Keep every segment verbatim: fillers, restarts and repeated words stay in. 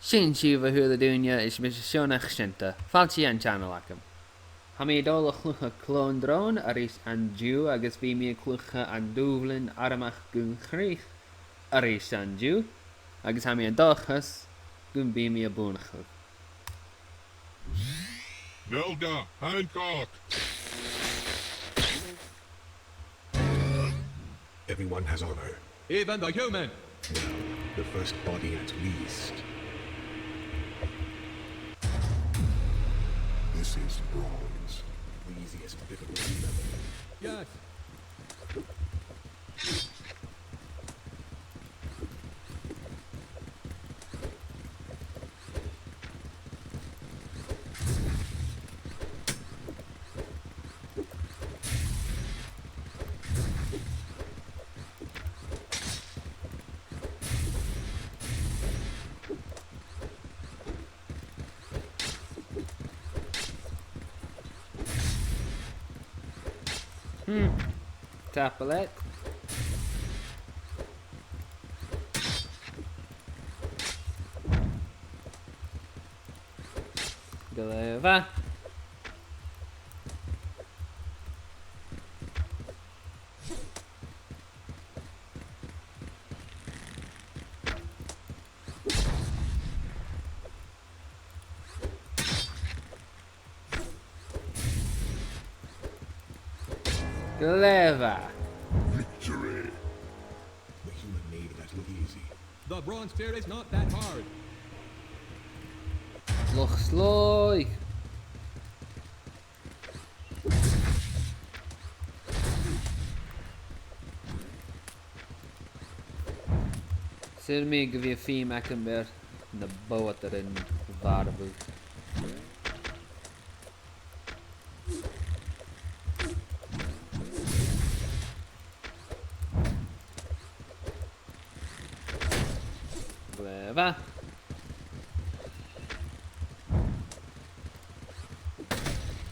Sin sibh, a h-uile duine, is mise Seonach Seanta. Fàilte dhan channel agam. Tha mi a' dol a chluich Clone Drone a-rithist an-diugh agus bidh mi a' cluich an dùbhlan armachd gun chrìoch a-rithist an-diugh, agus tha mi an dòchas gum bi mi a' buannachadh. Nelda Hancock! Everyone has honor. Even the human! Now, the first body at least. This is bronze. The easiest difficulty level. Yes. Hmm. Tapadh leat. Glè mhath. Glè mhath. Victory. The human made that look easy. The bronze tier is not that hard. Loch Slòigh. Saoilidh mi gu bheil feum agam air na boghadairean a mharbhadh. Glè mhath.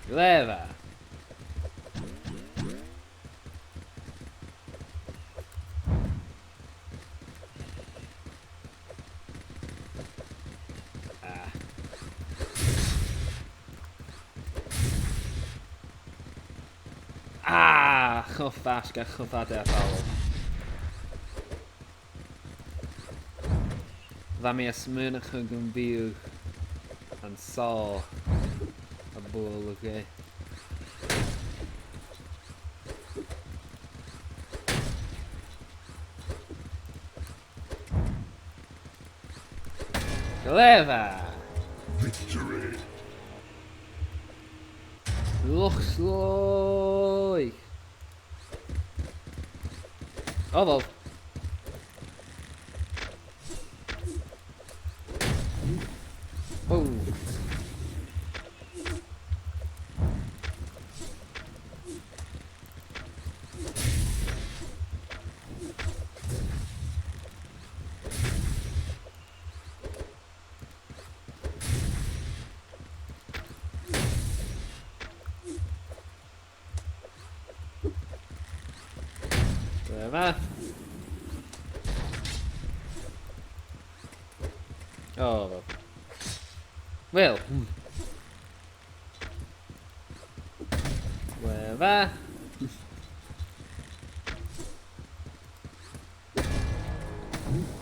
Glè mhath. Ah. Ah, cho faisg, cho fada air falbh. Bha mi a' smaoineachadh gum biodh an saw a' bualadh e. Glè mhath! Victory! Loch Slòigh! Oh well. Oh. Glè mhath. Oh, well. Well. Glè mhath.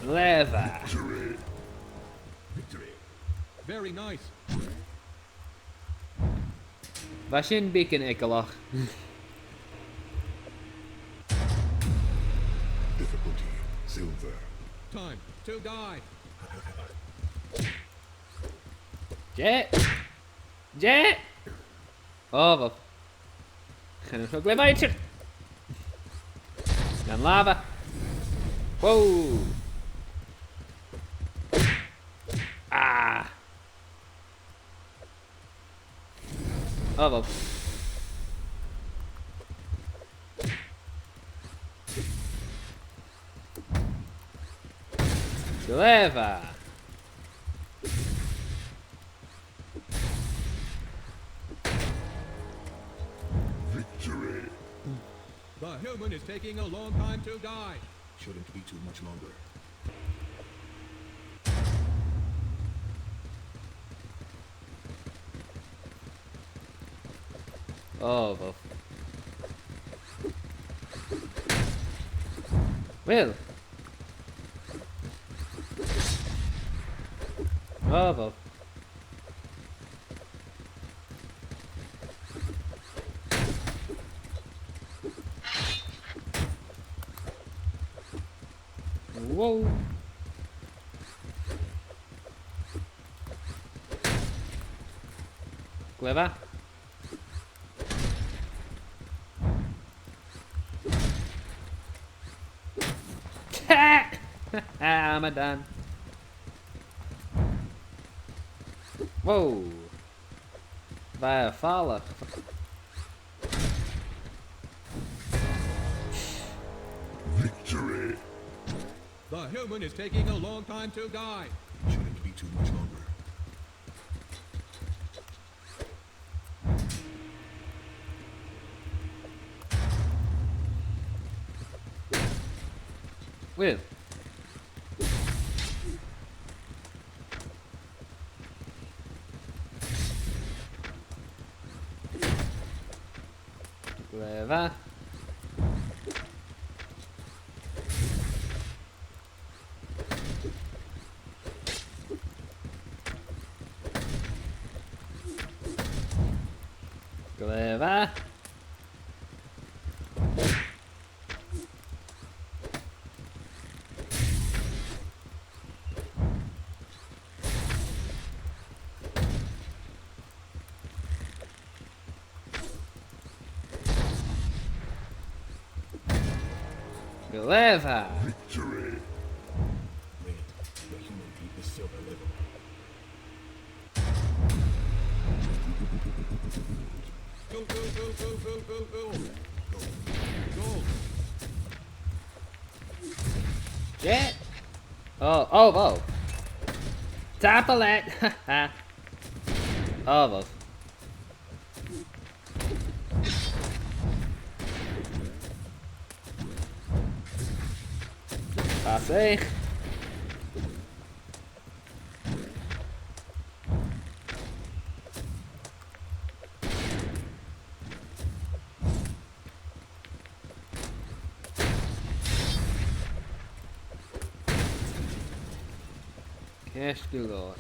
Glè mhath. Victory. Victory. Very nice. Bha sin beagan eagalach. Difficulty, silver. Time to die. Dè? Dè? Oh, well. Chan eil seo glè mhath idir. Gan lava. Whoa. Ah. Oh, well. Glè mhath. Victory. The human is taking a long time to die. Shouldn't be too much longer. Oh, well. Well. Oh, well. Wow. Glè mhath. Amadan. Wow. Bha e fàileadh. Victory. The human is taking a long time to die. Shouldn't be too much longer. Well. Glè mhath. Glè mhath. Glè mhath. Victory. Great. The human beat the silver level. Go, go, go. Go. Shit. Oh, oh, oh. Tapadh leat. Oh, well. Fàsaich. Ceart gu leòr.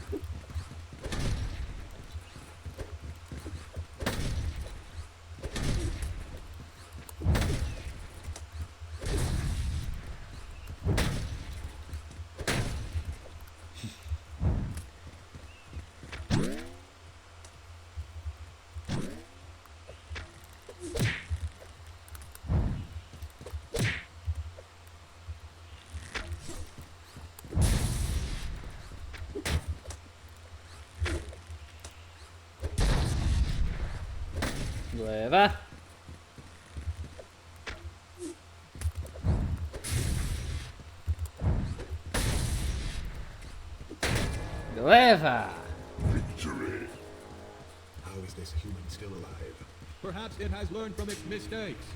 Glè mhath. Glè mhath. Victory. How is this human still alive? Perhaps it has learned from its mistakes.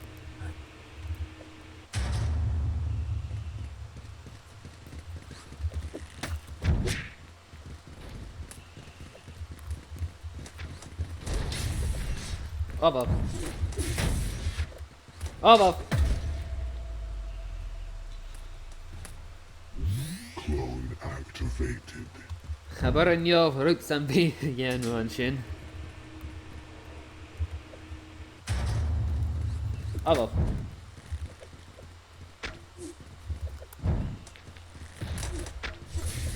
Above. Above. Clone activated. Cha b' urrainn dhomh rud sam bith a dhèanamh an sin. Above.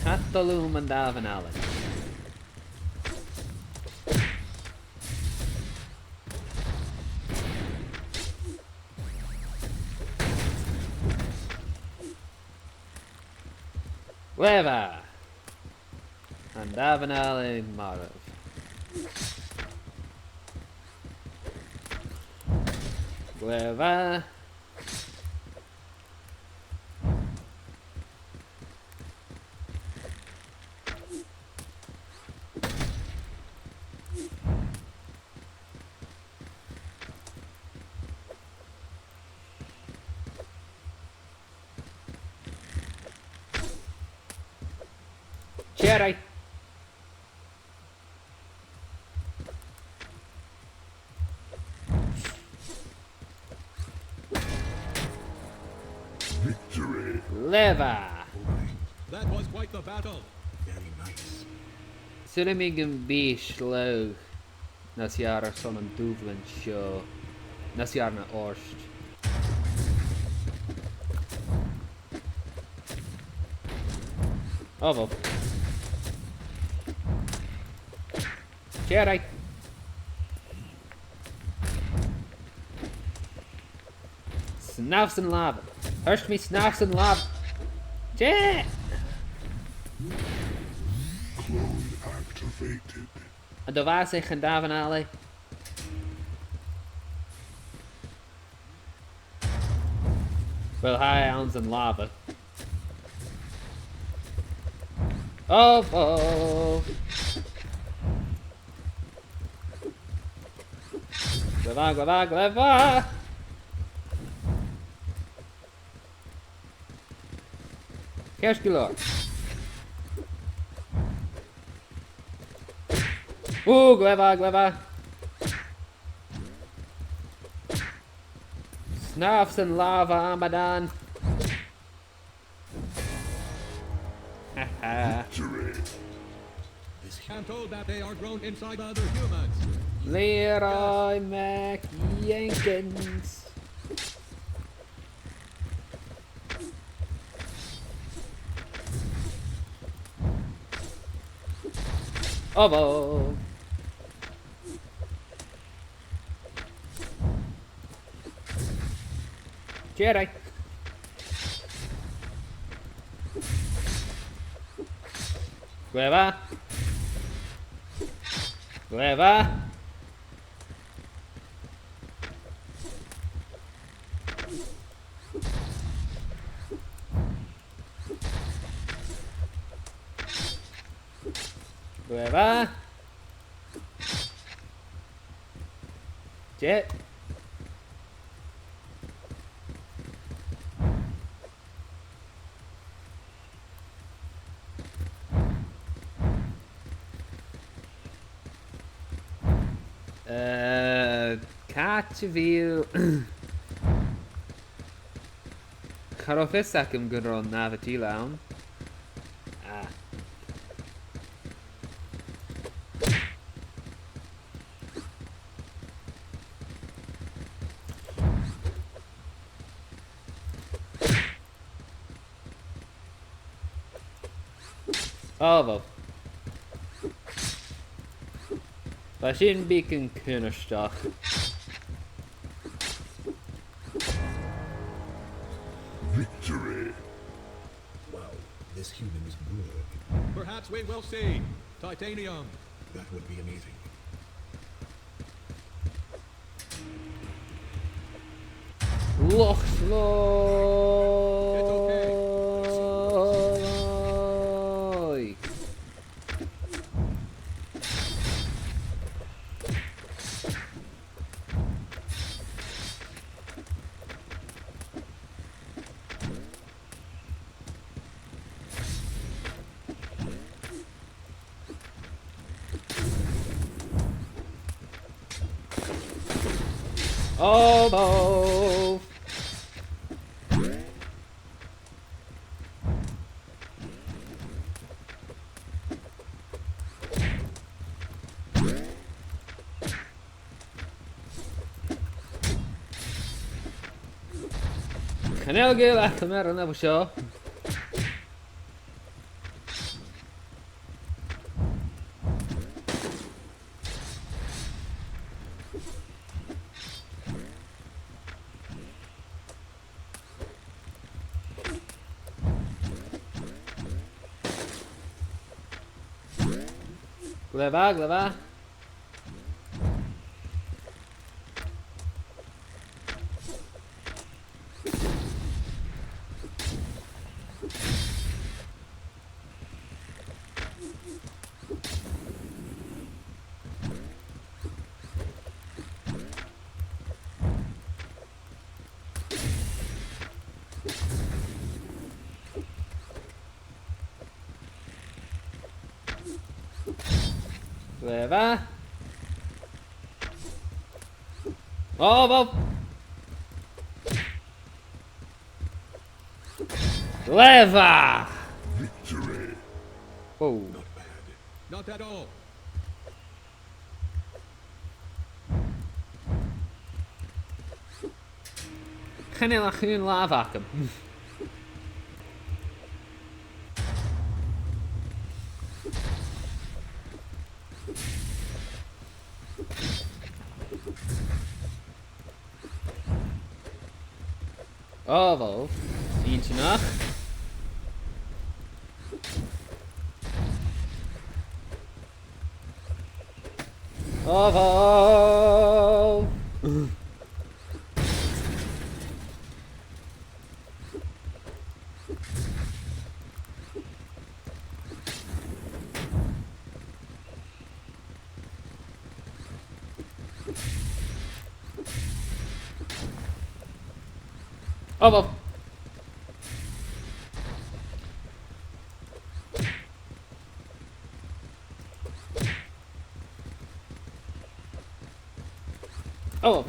Càit a bheil an damhan-allaidh? Glè mhath. An damhan-allaidh marbh. Glè mhath. Jedi. Glè mhath. That was quite the battle. Very nice. Saoilidh mi gum bi slighe nas fheàrr airson an dùbhlan seo, nas fheàrr na ort. Oh, well. Jerry. Snàmh san làbha. Thuirt mi snàmh san làbha. Dè? Clone activated. An do bhàsaich an damhan-allaidh? Well, tha e anns an làbha. Oh, oh. Glè mhath, glè mhath, glè mhath! Ceart gu leòr. Ò, glè mhath, glè mhath. Snàmh san làbha, amadan. Victory. I'm told that they are grown inside other humans. Leroy McJenkins. Oh, well. Jerry. Glè mhath. Glè mhath. Glè mhath. Dè? Eh, càit a bheil... Cha robh fios agam gun robh nàmhaid eile ann. Ah. Ah, bhuel. Bha sin beagan cunnartach. Victory. Wow, this human is good. Perhaps we will see titanium. That would be amazing. Loch Sloy! Oh, no. Chan eil gaol agam air an level seo. Glè mhath, glè mhath. Glè mhath. Oh, well. Glè mhath! Victory! Oh. Not bad. Not at all. Chan eil ach aon làmh agam. Ò, bhò. Inntinneach. Ò, bhò. Ò, bhò. Ò, bhò.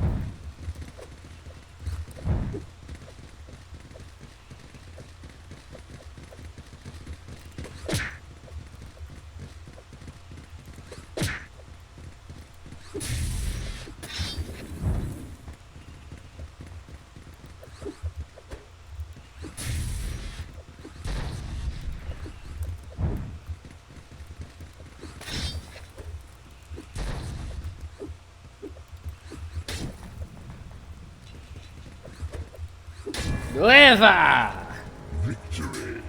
Glè mhath! Victory!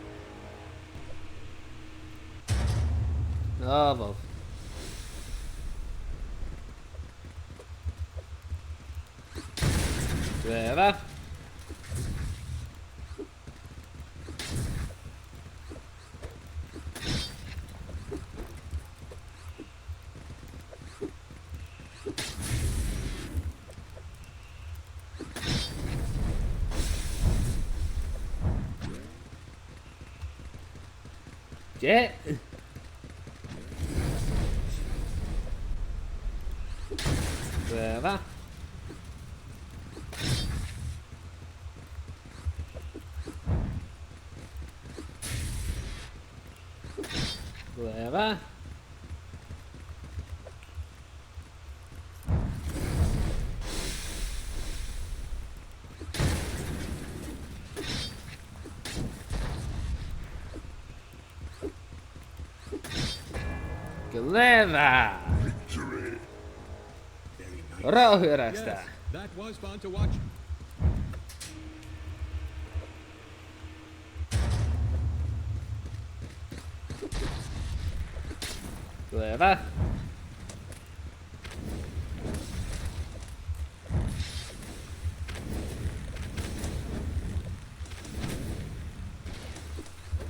Ò, bhò. Glè mhath. Dè? Glè mhath. Glè mhath. Glè mhath. Victory. Very nice. Ro fhurasta. Yes, that was fun to watch. Glè mhath.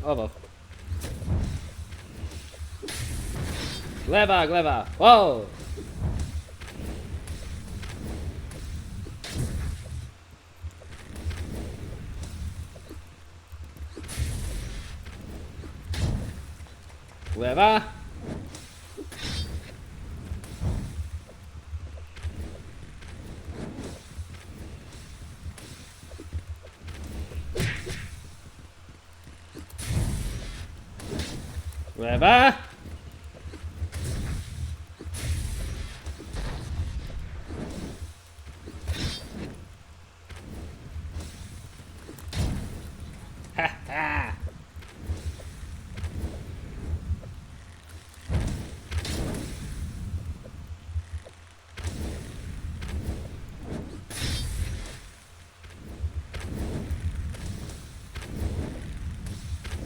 Ò, bhò. Glè mhath, glè mhath. Wow! Glè mhath. Glè mhath. Ha ha!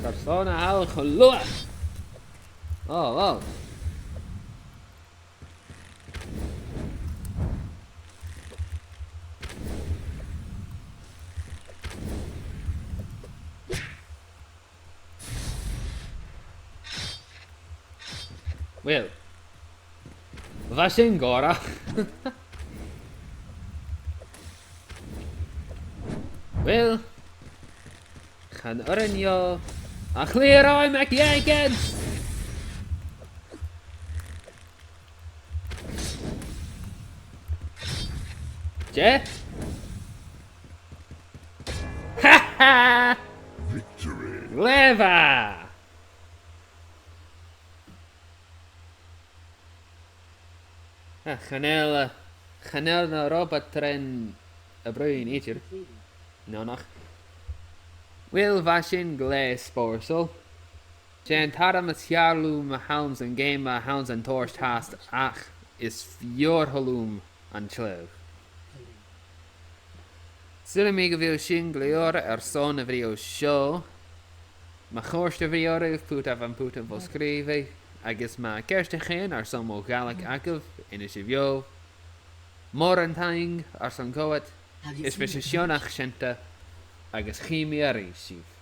Carson a tha thu cho luath? Oh, wow. Uill. Bha sin gòrach. Uill. Chan urrainn dhomh ach Leroy MacJenkins! Dè? Ha ha! Victory! Glè mhath! Ah, chan eil, eh, chan eil na robh tron a' bruidhinn idir. No nach. Uill, bha sin glè spòrsail. 'S e an t-arm as fheàrr leam a th' anns a' gheama a th' anns an toirt fhathast, ach is fìor thoil leam an t-slighe. Saoilidh mi gu bheil sin gu leòr airson a' bhideo seo. Ma chòrd a' bhideo ribh, put am putan fo-sgrìobhaidh, agus ma tha ceartachaidhean airson mo Ghàidhlig agaibh, innsibh dhomh. Mòran taing airson coimhead, is bidh sinn a' seinn a-rithist, agus chì mi a-rithist sibh.